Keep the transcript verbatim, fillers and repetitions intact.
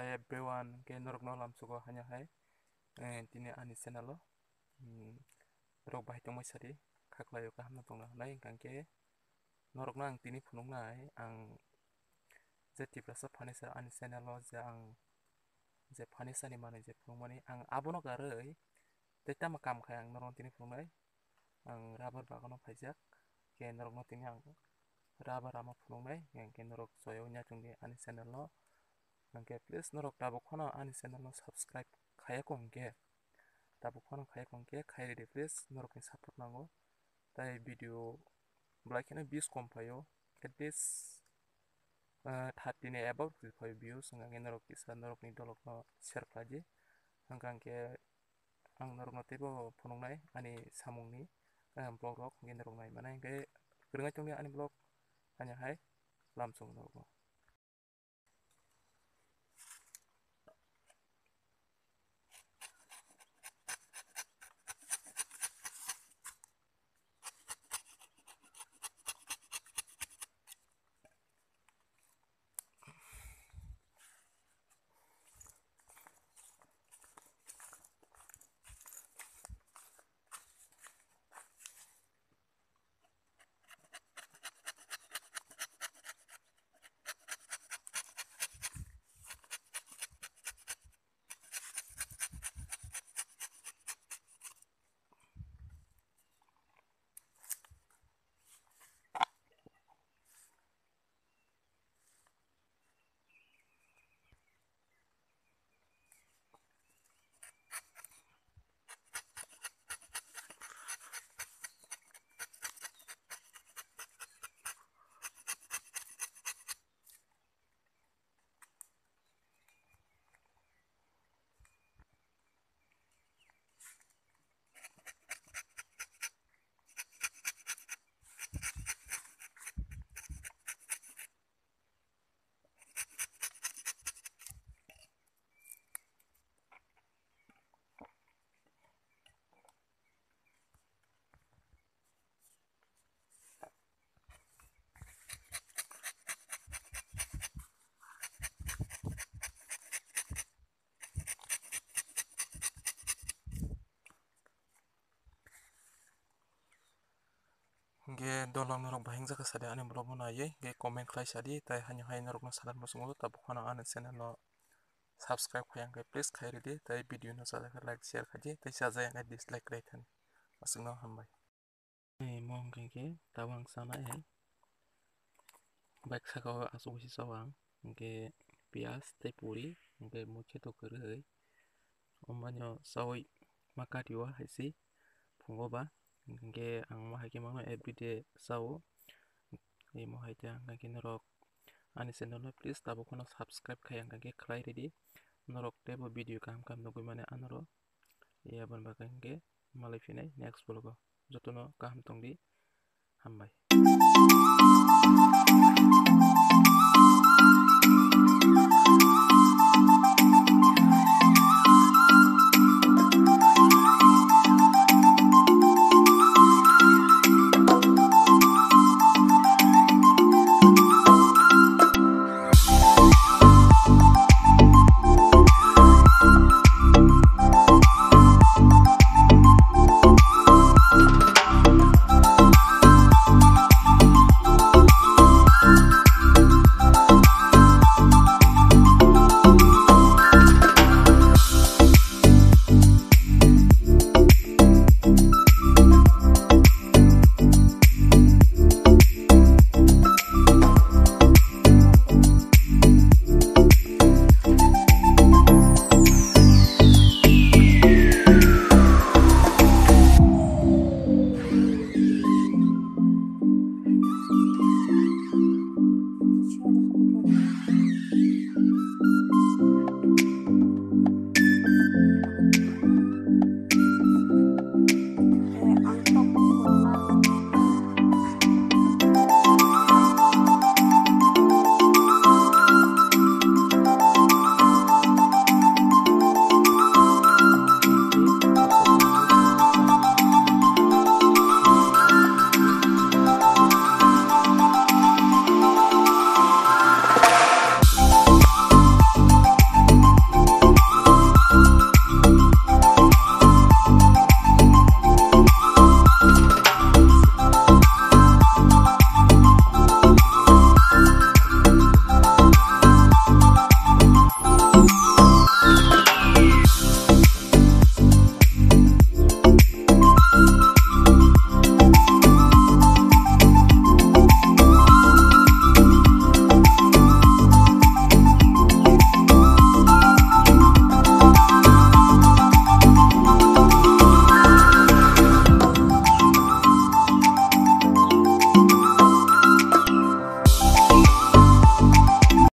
Everyone, hwnkhe norokno lamsugo haino hai, eh, tini ani channel o, hmm, norok bahai tongmai sadi, khaklaio kaham no tongna hwnwi, hwnkhe norokno ang tini phunuknai, ang je Tiprasa furniture ani channel o je ang je furniture ni manwi je phunukmani, ang abono karwi tei tamo kam khai ang norokno tini phunuknai. Ang rubber bagano phaijak, khe norokno tini ang rubber ama phunuknai, hwnkhe norok soyo wngya chwngdi ani channel no. Hwnkhe please norok tabuk phano ani channel no subscribe khayako hwnkhe, tabuk phano khayako hwnkhe khai ridi please, norokni support nango. Tai video belai kheno views kom phaio, at least, ah, thirty ni above phaio views, hwnkhe norok kisa norokni dolokno share khlaidi. Hwnkhe ang norokno teibo phunuknai ani samungni, eh, vlog rok hwnkhe norok nai manai, hwnkhe kwrwngwi tongdi ani vlog, haino hai lamsong norokno. Hwnkhe dolong norok bahai wngjakha sadi ani vlog no naiwi, hwnkhe comment khlai sadi, tai haino hai norokno sadar muchungo tabuk phano ani channel no subscribe khai hwnkhe please khai ridi, tai video no chajak khe like share khaidi, tai chajak khe dislike khlai thani. Aswkno hambai. Imo hwnkhe khe tabuk ang chanai hai. Bike saka o aswk se chao ang. Hwnkhe piyaj tei puri, hwnkhe mui khe to kwrwi. Omo no chaui ma kati o hai se phungo ba. Hwnkhe ang omo hai khe mano everyday chao. Imo hai khe ang khe norok ani channel no please tabuk phano subscribe khai ang khe khlai ridi. Norok teibo video kaham kaham nugwi mani anoro. Aboni bagwi hwnkhe malai phinai next vlog o. Jotono kaham tongdi. Hambai.